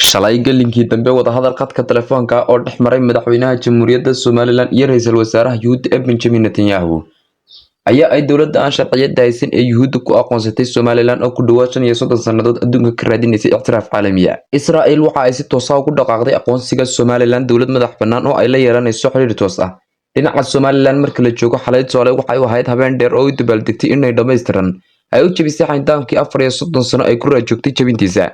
Shalay galinkii dambe wadahadal khadka telefoonka oo dhex maray madaxweynaha Jamhuuriyadda Somalilan iyo ra'iisul wasaaraha Yuhuudda ee Benjamin Netanyahu ayaa ay dowladda aan sharciyada haysan ee Yuhuudda ku aqoonsatay Somalilan oo ku dhawaad 35 sannadood adduunka ka raadinaysay ictiraaf caalami ah. Israa'iil waxa ay si toos ah ugu dhaqaaqday aqoonsiga Somalilan dowlad madax bannaan oo ay la yeelanayso xiriir toos ah. Dhinaca Somalilan marka la joogo xalay Soole waxay u ahayd habeen dheer oo u dabaaldegtay inay dhammaystiran ay u jebisay xayndaamkii 34 sano ay ku raajoogtay jebintiisa.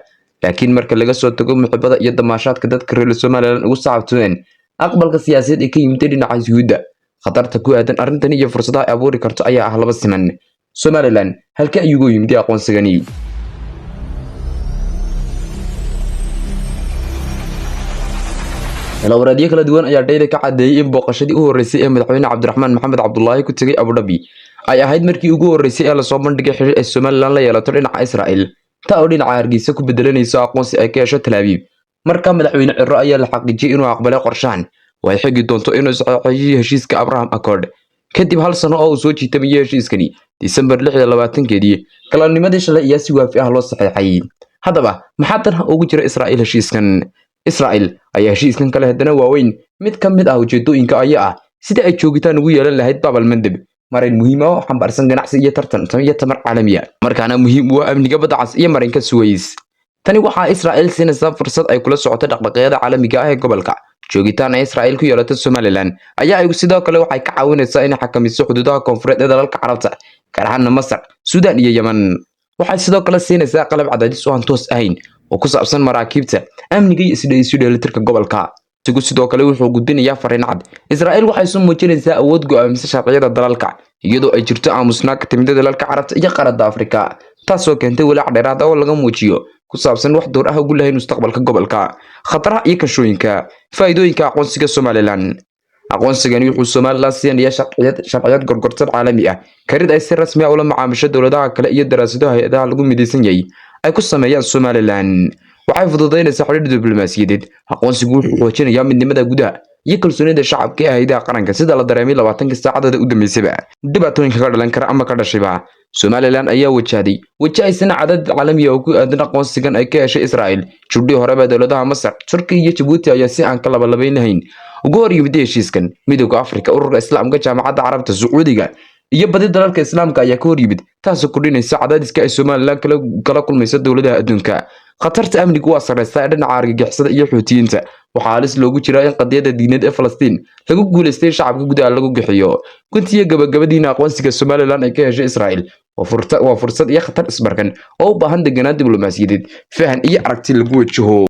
Laakiin marka laga soo tago muxibada iyo damaashaadka dadka reer Somaliland ugu sacabtumeen aqbalka siyaasadeed ee ka yimid dhinaca Yuhuudda, khatarta ku aadan arrintan iyo fursadaha ay abuuri karto ayaa ah laba siman. Somaliland halka ayuu ugu yimid aqoonsigani? Xilwareedyo kala duwan ayaa dhayda ka cadeeyay in booqashadii u horeysay ee madaxweyne Cabdiraxmaan Maxamed Cabdullaahi ku tagay Abu Dhabi ay ahayd markii ugu horeysay ee lasoo bandhigay xiriir ay Somaliland la yeelato dhinaca Israa'iil, taa oo dhinaca Hargeysa ku bedelanayso aqoonsi ay ka hesho Tel Aviv. Marka madaxweyne Cirro ayaa la xaqiijiyay inuu aqbalay qorshahan, oo ay xigi doonto inuu saxeexo heshiiska Abraham Accord. Kadib hal sano oo uu soo jiitamayay heshiiskani, Disembar 26-keedii, galabnimadii shalay ayaa si waafi ah loo saxeexay. Haddaba, maxaa tan ugu jira Israa'iil heshiiskan? Israa'iil ayaa heshiiskan kale haddana waaweyn. Mid ka mid ah ujeedooyinka ayaa ah sidii ay joogitaan ugu yeelan lahayd Bab al-Mandeb, marin muhiim ah oo xambaarsan ganacsi iyo tartan iyo tamar caalami ah, markaana muhiim u ah amniga badda cas iyo marinka Suez. Tani waxaa Israa'iil siinaysaa fursad ay kula socoto dhaqdhaqaaqyada caalamiga ah ee gobolka. Joogitaan ay Israa'iil ku yeelato Somaliland ayaa ay sidoo kale waxay ka caawinaysaa inay xakamiso xuduudaha koonfureed ee dalalka Carabta, gaar ahaan Masar, Suudaan iyo Yemen. Waxay sidoo kale siinaysaa qalab cadaadis oo aan toos ahayn oo ku saabsan maraakiibta, amniga iyo isu dheelitirka gobolka. Sigu sidoo kale wuxuu gudbinayaa fariin cad. Israa'iil waxay soo muujinaysaa awood go'aamisa sharciyada dalalka, iyadoo ay jirto aamusnaa ka timid dalalka Carabta iyo qaaradda Afrika, taasoo keentay walaac dheeraad ah oo laga muujiyo ku saabsan wax door ah ugu lahayn mustaqbalka gobolka. Khataraha iyo kashooyinka, faa'iidooyinka aqoonsiga Somaliland. Aqoonsigani wuxuu Somaliland siinayaa sharciyad gorgortan caalami ah, karid ay si rasmi ah ula macaamisho dowladaha kale iyo daraasado hay'adaha lagu midaysan yahay ay ku sameeyaan Somaliland. Waxay fududaynaysaa xiriir diblomaasiyadeed. Aqoonsigu wuxuu xoojinayaa midnimada gudaha iyo kalsoonida shacabka ee hay'adaha qaranka, sida la dareemay 20-kii saacadood u dambeysayba. Dhibaatooyinka ka dhalan kara ama ka dhashayba. Somaliland ayaa wajahaysana cadaadis caalami ah oo ku aadan aqoonsigan ay ka heshay Israa'iil. Judhii horeba dowladaha Masar, Turkiga iyo Jabuuti ayaa si aan ka labalabeynahayn uga hor yimid heshiiskan. Midowga Afrika, Ururka Islaamka, Jaamacadda Carabta, Sacuudiga iyo badi dalalka Islaamka ayaa ka hor yimid, taasoo kordhinaysa cadaadiska ay Somaliland kala kulmayso dowladaha adduunka. Khatarta amnigu waa sarreysaa ee dhinaca argagixisada iyo Xuutiyiinta. Waxaa halis loogu jiraa in qadiyadda diineed ee Falastiin lagu guuleystay shacabka gudaha lagu bixiyo. Guntiyo gabagabadiina, aqoonsiga Somaliland ay ka heshay Israa'iil waa fursad iyo khatar isbarkan oo u baahan deganaan diblomaasiyadeed, fahan iyo aragti lagu wajaho.